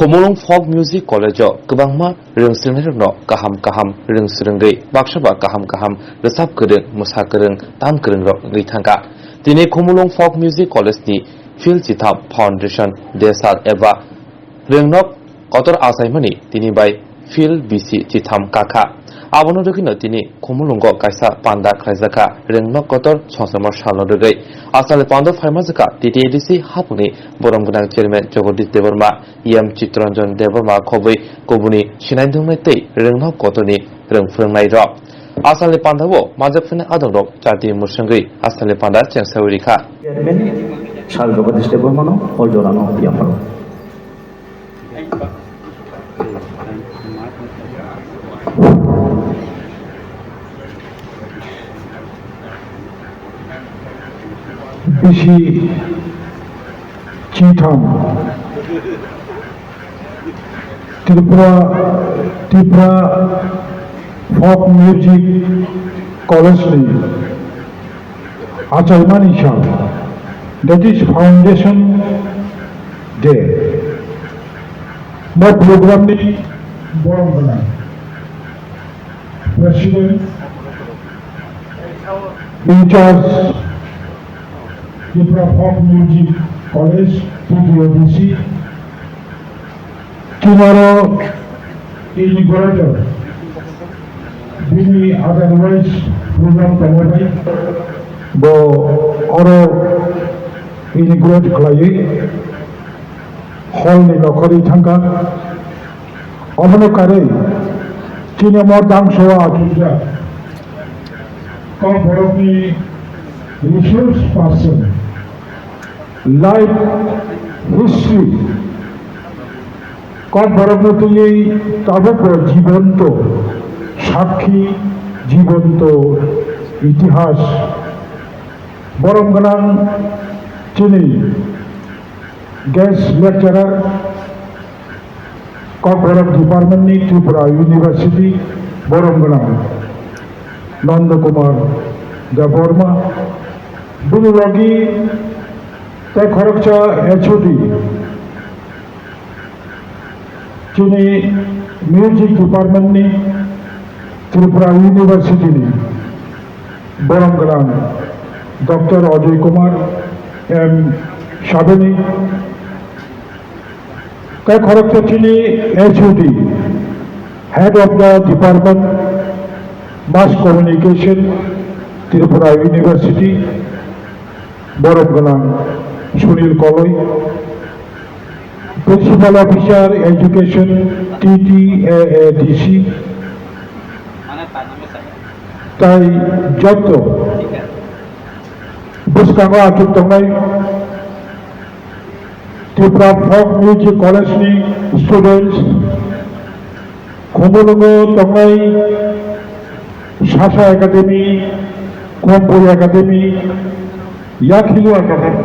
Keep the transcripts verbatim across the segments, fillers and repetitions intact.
Khumulwng Folk Music College o kwbangma rwng swrwngnairokno kaham kaham rwng swrwngwi baksa ba kaham kaham rwchap kwrwng, mwsa kwrwng, tam kwrwngrok wngwi thangkha. Tini Khumulwng Folk Music College ni Phil Chitham Foundation Day sal eba rwngnok kotor achaimani tini bai Phil bisi chitham kakha. Abono rwgwino tini Khumulwngo kaisa panda khlaijakha, rwngnok kotor songchorma salno rwgwi. Achali pando phaimajakha T T A D C haphangni borom gwnang chairman Jagadish Debbarma, E M Chittaranjan Debbarma khobwi kubuni sinai dungnai tei rwngnok kotorni rwng phwrwngnairok. Achali pandao majak phinai adongrok chati mwswngwi achali panda chengsawi rikha. Chairman Sir Jagadish Debbarmano hol jorano yapharo. Bisi chitham Tripura, Tripura Folk Music College ni achaimani sal, that is Foundation Day. Bo program ni borom gwnang President, in charge, Tripura Folk Music College, T T A D C, Tomorrow inaugurator, bini otherwise program tongwi bai bo oro inaugurate khlaiwi hall ni nokhorwi thangkha. Obono karwi chini mo dangso achukjak Kokborokni resource person, life history, Kokborokno twiwi tabukbo jibonto sakhi, jibonto itihas. Borom gwnang chini guest lecturer, Kokborok Department ni Tripura University, borom gwnang Nanda Kumar Debbarma, bini logi tei khoroksa H O D, chini Music Department ni Tripura University ni borom gwnang Doctor Ajay Kumar M Sabeni, tei khoroksa chini H O D, Head of the Department, Mass Communication, Tripura University, borom gwnang Sunil Koloi, Principal Officer Education, T T A A D C, tei joto bwskango achuk tongnai Tripura Folk Music College ni students, Khumulwngo tongnai Sasa Academy, Kompui Academy, Yakhilu Academy.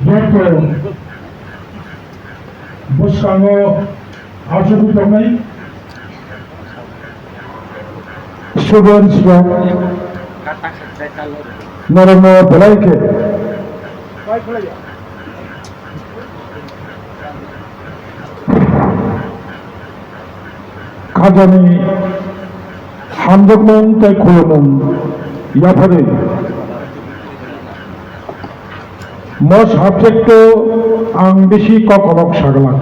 Joto bwskango achugwi tongnai students rok norokno belai khe khajani hamjakmung tei khulumung yapharwi. Mo subject o ang bisi kokolok saglak.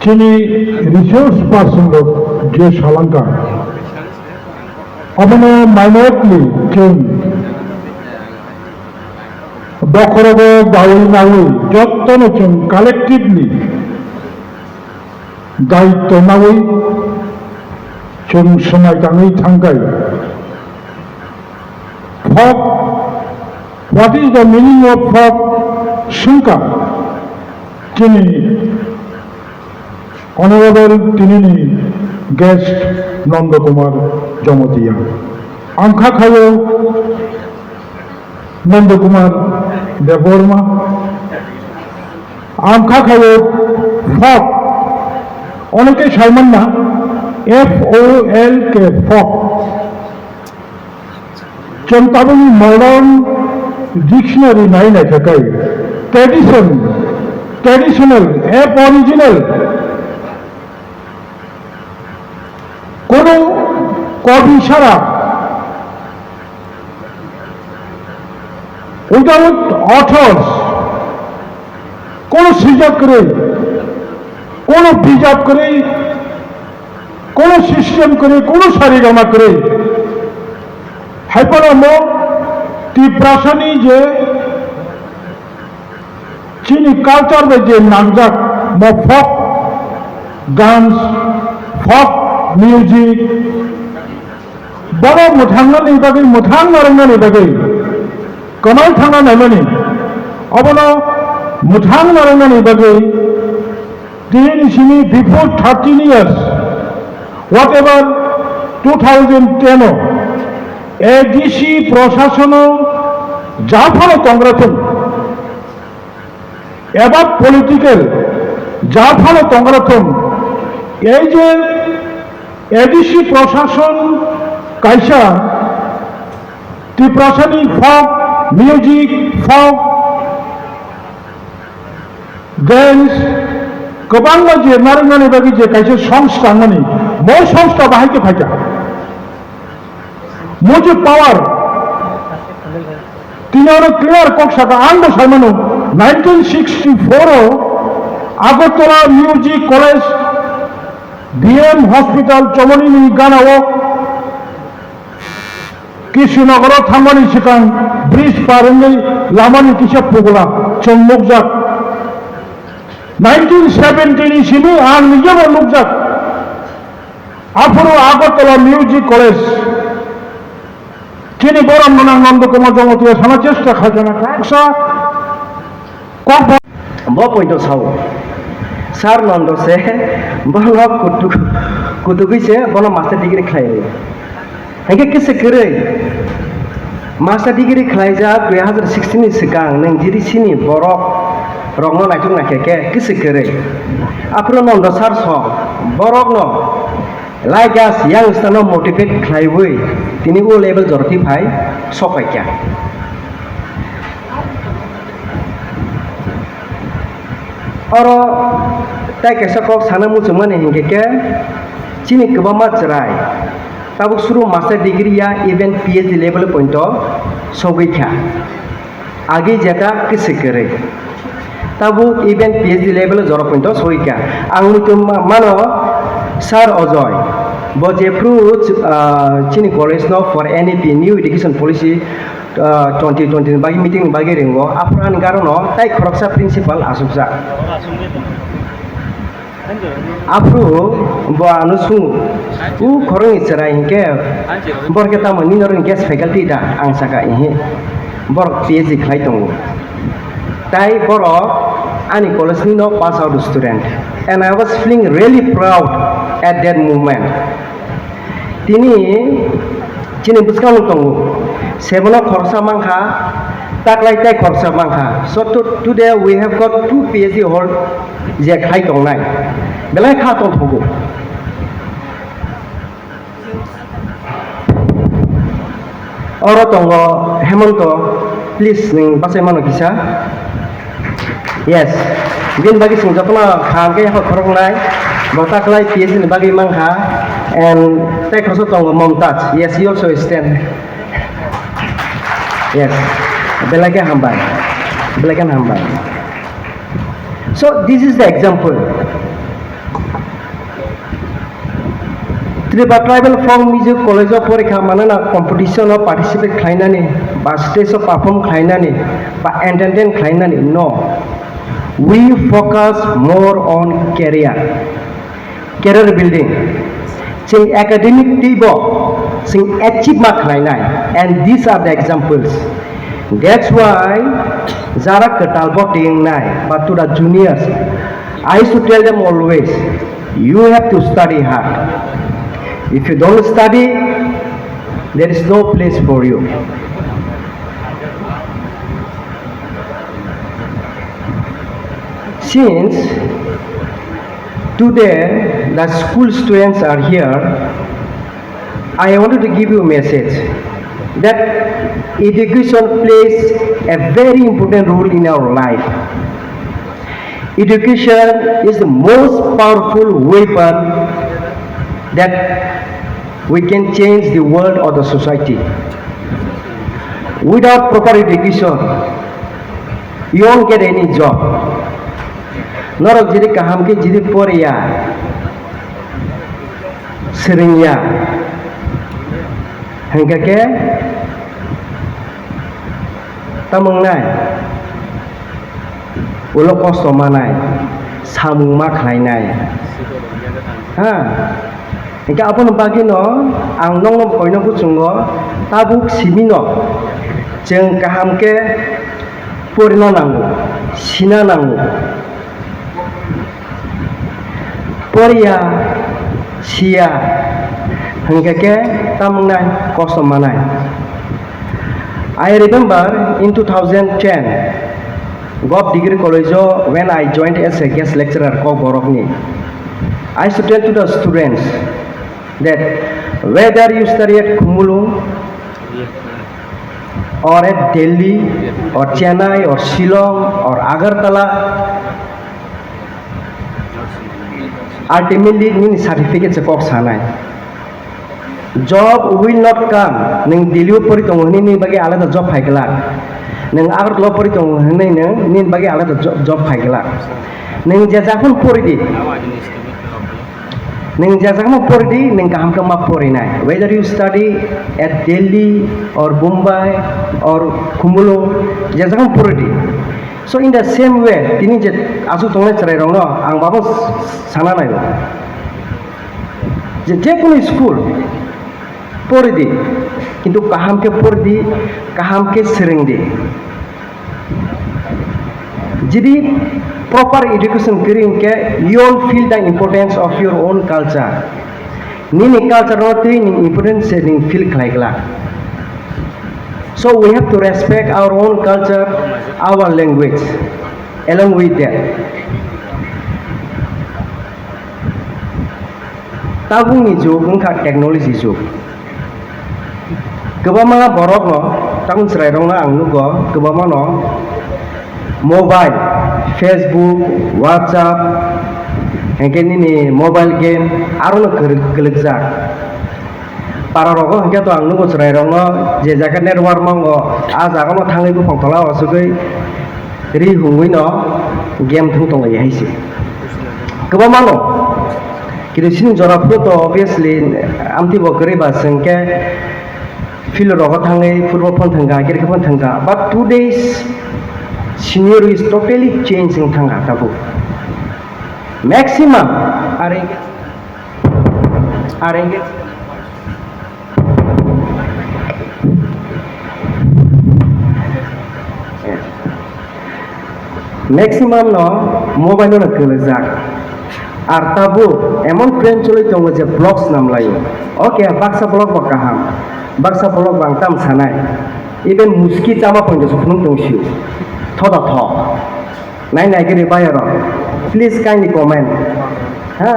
Chini resource person rok je salangka, obono minutely chwng bokhorogo daui naui jottono chwng collectively daityo naui chwng swmai tangwi thangkai. Folk, what is the meaning of folk? Swngkha chini Honorable tinini guest Nanda Kumar Jamatia. Ang kha khayo Nanda Kumar Debbarma. Ang kha khayo folk. Oneke saimanna F O L K, folk. Chwng tabukni modern dictionary nai naithakai, tradition, traditional, aboriginal, kono kobi sara, without authors, kono swijak kwrwi, kono bijap kwrwi, kono system kwrwi, kono sarigama kwrwi. Haiphano mo Tiprasani je chini culture bai je nangjak mo folk dance, folk music, bono mwthangnani bagwi, mwthang narwknani bagwi, kwmai thangna naimani, obono mwthang narwknani bagwi, tini simi before thirteen years, whatever two thousand ten o A D C proshashono japhano tongrathung, eba political japhano tongrathung, ei je A D C proshashon kaisa Tiprasani folk music, folk dance kwbangma je narwknani bagwi je kaisa songsta mani, mo songsta bahai khe phaikha. Mo je power, tini oro clear kok saka, ang bo sai mano, nineteen sixty-four o Agartala Music College, D M Hospital, Chomoni ni gana o Kishunagar o thangmani swkang bridge par wngwi lamani kisa pugula chwng nukjak. Nineteen seventy ni simi ang nijebo nukjak. Aphuru Agartala Music College chini borom gwnang Nanda Kumar Jamatia sana chesta khaijana kaksa kok bo point o sao. Sir Nanda se bono kutuk-, kutugwi se bono master degree khlai. Hinkhe kisa kwrwi master degree khlaijak dui hazar sixteen ni swkang nwng G D C ni borok rokno naituk naikhe khe kisa kwrwi. Aphuru Nanda sir song borokno like us youngster no motivate khlaiwi tini o level joroti phai sokpaikha. Oro tai kaisa kok sana muchungmani hinkhe khe chini kwbangma chwrai tabuk suru master degree ya even P H D level point o sogwi kha. Agi jeta kisi kwrwi. Tabuk even P H D level o jora point o sogwi kha. Ang muitu ma-, mano Sir Ojoy, bo jephru, ah, chini college no for N E P, New Education Policy, ah, twenty twenty ni bagwi meeting ni bagwi ringo, aphuru ani garo no tai khoroksa principal asukjak. Aphuru bo ano sungo, "U khoroknwi chwrai hinkhe, borok khe tamo nini oro ni guest faculty da?" Ang saka, "Ihi, borok P H D khlai tongo." Tai borok ani college ni no pass out student, and I was feeling really proud at that moment. Tini chini bwskango tongo, sebono khoroksa mankha, taklai tai khoroksa mankha. So to-, today we have got two P H D hold je khai tongnai, belai kha tongthogo. Oro tongo Hemonto, please, nwng bachai mano kisa. Yes, bini bagwi chwng jotono kaham khe yaphar khoroknai, bo taklai P H D ni bagwi mankha, and tei khoroksa tongo Momtaj, yes, he also stand. Yes, belai khe hambai, belai khe hambai. So this is the example. Tripura Tribal Folk Music College o porikha manana competition o participate khlainani, ba stage o perform khlainani, ba entertain khlainani, no. We focus more on career, career building. Chwng academic teibo chwng achieve ma khlainai, and these are the examples. That's why jara kwtal bo tei wngnai, but to the juniors, I used to tell them always, you have to study hard. If you don't study, there is no place for you. Since today the school students are here, I wanted to give you a message. that education plays a very important role in our life. Education is the most powerful weapon that we can change the world or the society. Without proper education, you won't get any job. Norok jiri kaham khe jiri poriya, swrwngya, hingkha khe tamo wngnai, ulo kosto manai, samung ma khlainai. Ha? Hingkhe aboni bagwino ang nokno koino kuchungo, tabuk simino chwng kaham khe porina nango, sina nango. Poriya, siya, hingkha khe tamo wngnai, kosto manai. I remember in two thousand ten, Govt Degree College o when I joined as a guest lecturer Kokborok ni, I used to tell to the students that whether you study at Khumulwng or at Delhi or Chennai or Shillong or Agartala, ultimately nini certificate se kok sanai. Job will not come. Nwng Delhi o pori tongo hwnwi nini bagwi alada job phai glak. Nwng Agartala o pori tongo hwnwi nwng nini bagwi alada jo-, job phai glak. Nwng je japhano pori di. Nwng je jaga no pori di, nwng kaham khe ma porinai. Whether you study at Delhi or Bombay or Khumulwng, je jaga no pori di. So in the same way, tini je aswk tongnai chwrairokno ang babo sana nai. Je, je kunu school pori di, kintu kaham khe pori di, kaham khe swrwng di. Jodi proper education kwrwi hwnkhe, you will feel the importance of your own culture. Nini culture no twi ni importance se ning feel khlai glak. So we have to respect our own culture, our language. Along with that, tabukni jug wngkha technology jug. Kwbangma borokno, tabuk chwrairokno ang nugo, kwbangmano mobile, Facebook, WhatsApp, hwnkhe nini mobile game, arono kwrwk-, kwlwkjak. Para rogo hwnkhe to ang nugo chwrairokno, je jaga network mango, a jagano thangwi buphang tola o asugwi ri hungwi no game thung tonglaio hai se. Kwbangmano. Kintu chini jora phuru to obviously amtwi bo kwrwi ba chwng khe field rogo thangwi football phano thangkha, cricket phano thangkha. But today's scenario is totally change wng thangkha tabuk. Maximum are Are maximum no mobile no kwlwkjak. Ar tabuk emon trend choli tongo je vlogs namlaio. Okay, baksa vlog bo kaham, baksa vlog bo ang tam sanai. Even muski chama poito se phunuk tong sio. Thoda tho. Nai nai gini bayaro. Please kindly comment. Ha?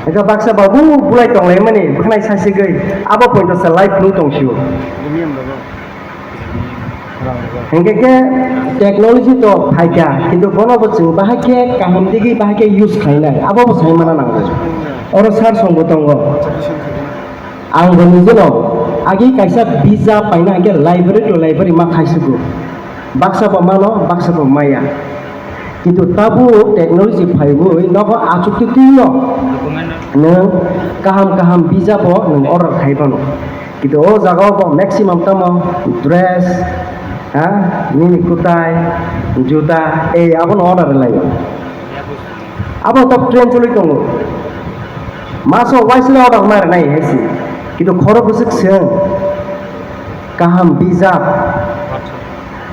Eka baksa babu bulai tonglai mani, bwkhnai sasigwi. Abo poito se live phunuk tong sio. Hingke ke technology to phaikha, kintu bono bo chwng bahai khe kaham digi bahai khe use khainai, abo bo sai mana nango. Oro sar song bo tongo. Ang bo nijeno agi kaisa visa paina hingke library to library ma khaisugo. Baksa bo mano, baksa bo maya. Kintu tabuk technology phaiwi nogo achuk twi twi no nwng kaham kaham visa bo nwng order khai mano. Kintu o jaga o bo maximum tamo dress, ha, nini kwtai, juta, ei abono order rwlaio. Abo tok trend choli tongo. Maso waisle order ma rwnai hai se. Kintu khoro bwswk swng kaham bijap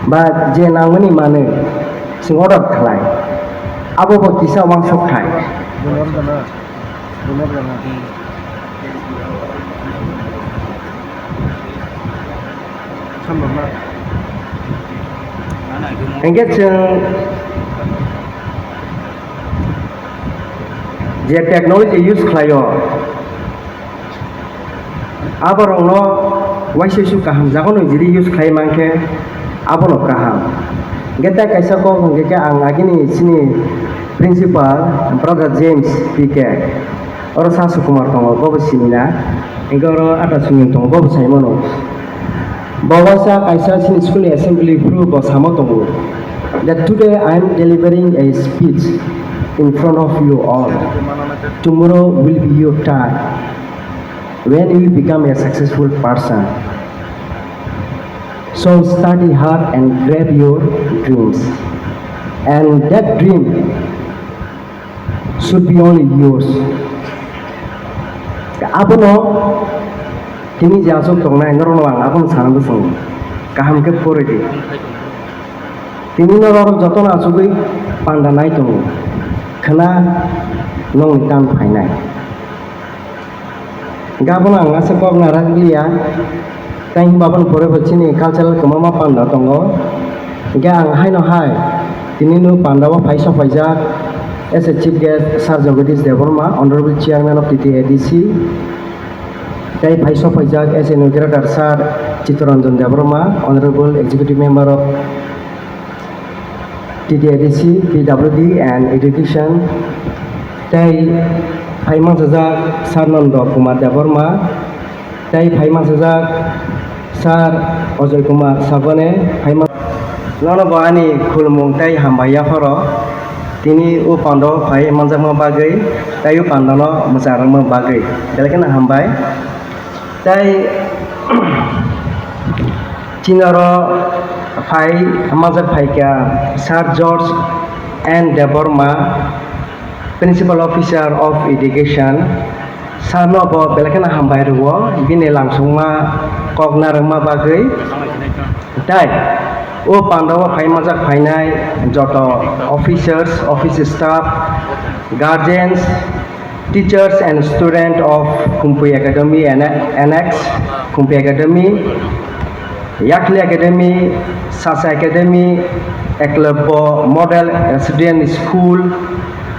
ba je nangmani manwi swng order khlai. Abo bo kisa uansuk khai. Hingke chwng je technology use khlaio, aborokno Waisa isu kaham jaga no jiri use khlai mankhe abono kaham. Hwnkhe tei kaisa kok hwnkhe khe ang agini chini principal brother James P K, oro Sa Sukumar tongo, bobo sinina, hwnkhe oro Ata Suming tongo, bobo saimano. Bo waisa kaisa chini school ni assembly phuru bo samo tongo that today I am delivering a speech in front of you all. Tomorrow will be your time when you become a successful person. So study hard and grab your dreams. And that dream should be only yours. Abono tini je aswk tongnai norokno ang abono sana bwskango. Kaham khe pori di. Tini norok jotono achugwi panda nai tongo. Khwna nokni tan phainai. Hwnkhe abono ang aswk kok narwk liya. Tei hwnba aboni pore bo chini cultural kwbangma panda tongo. Hwnkhe ang haino hai tini no panda o phai sok phaijak as a chief guest Sir Jagadish Debbarma, Honorable Chairman of T T A D C. Tei phai sok phaijak as a inaugurator Sir Chittaranjan Debbarma, Honorable Executive Member of T T A D C, P W D and Education, tei phai manchajak Sir Nando Kumar Debbarma, tei phai manchajak Sir Ajoy Kumar Sabane, phai man-, nono bo ani khulumung tei hambai yapharo, tini o pando phai manjakma bagwi, tei o pandano mwchang rwngma bagwi, belai kheno hambai. Tei chini oro phai manjak phaikha Sir George N Debbarma, Principal Officer of Education. Sir no bo belai kheno hambai rwo, bini langsongma kok narwkma bagwi. Tei o pandao phai manjak phainai joto officers, office staff, guardians, teachers and student of Khumpui Academy and Annex, Khumpui Academy, Yakli Academy, Sasa Academy, Eklavya Model Residential School,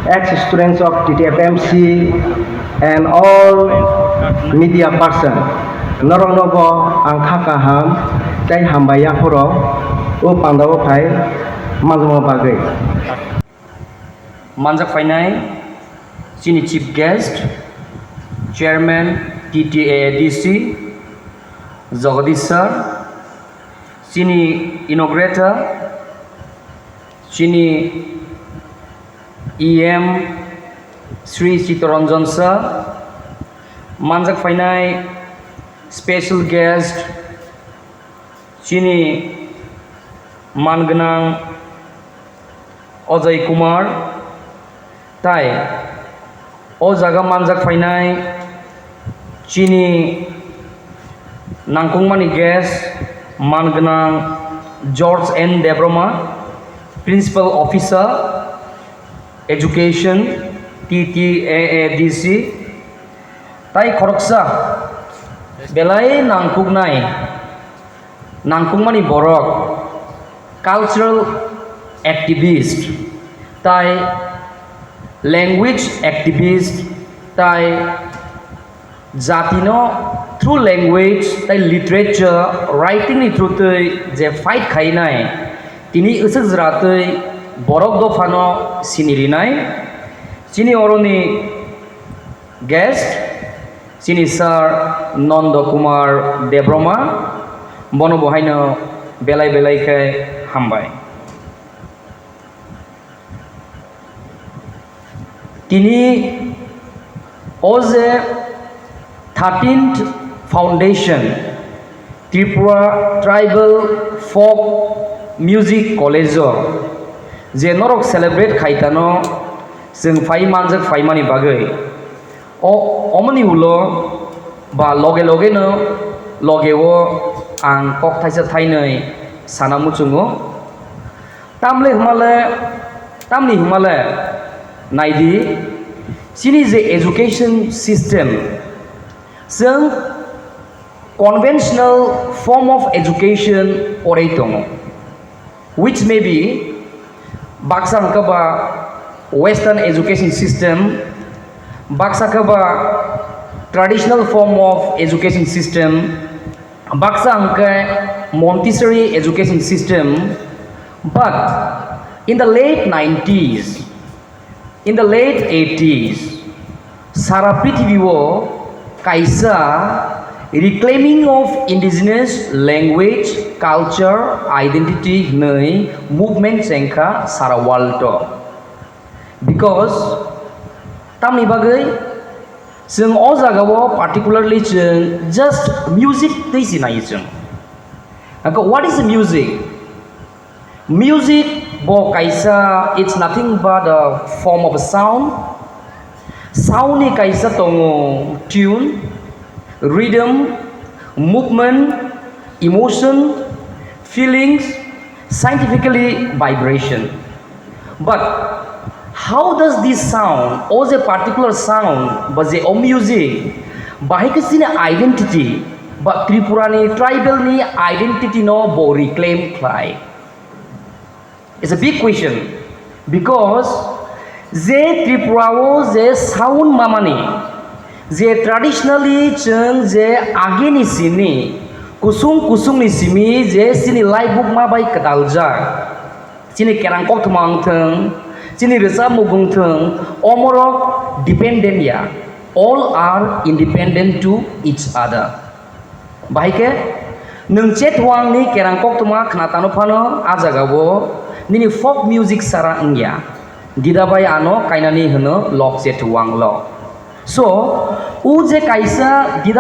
ex-students of T T F M C, and all media person. Norokno bo ang kha kaham tei hambai yapharo o pandao phai manjakma bagwi. Manjak phainai chini chief guest, chairman T T A D C, Jagadish sir, chini inaugurator, chini E M Sri Chittaranjan sir, manjak phainai special guest, chini man gwnang Ajay Kumar, tai o jaga manjak phainai chini nangkukmani guest man gwnang George N Debbarma, Principal Officer, Education, T T A A D C, tai khoroksa belai nangkuknai, nangkukmani borok, cultural activist, tai language activist, tai jatino through language tai literature, writing ni through twi je fight khainai, tini aswk jora twi borok dophano sini rinai. Chini oroni guest, chini Sir Nando Kumar Debbarma, bono bo haino belai belai khe hambai. Tini o je thirteenth Foundation Tripura Tribal Folk Music College o je norok celebrate khaitano chwng phai manjak phaimani bagwi. O, omoni ulo ba loge loge no loge o ang kok thaisa thainwi sana muchungo. Tamle hwnmale, tamni hwnmale, naidi, chini je education system, chwng conventional form of education porei tongo, which may be baksa hwnkhe ba western education system, baksa khe ba traditional form of education system, Baksa hwnkhe Montessori education system, but in the late nineties, in the late eighties, sara prithibio kaisa reclaiming of indigenous language, culture, identity hwnwi movement chengkha sara world o. Because tamni bagwi chwng o jagao particularly chwng just music twi se nai chwng. Ako, what is music? Music bo kaisa, it's nothing but a form of sound. Sound ni kaisa tongo tune, rhythm, movement, emotion, feelings, scientifically vibration. But how does this sound, o je particular sound, ba je o music, bahai khe chini identity, ba Tripura ni tribal ni identity no bo reclaim khlai? It's a big question, because je Tripura o je sound mamani, je traditionally chwng je agini simi, kusung kusung ni simi je chini laibukma bai kwtaljak, chini kerang koktwma wng thung, chini rwchapmung wng thung, omorok dependent ya, all are independent to each other. Bahai khe nwng Chetwang ni kerang koktwma khna tano phano, a jagao nini folk music sara wngya. Dida bai ano kainani hwno Lok Chetwang lo. So, o je kaisa Dida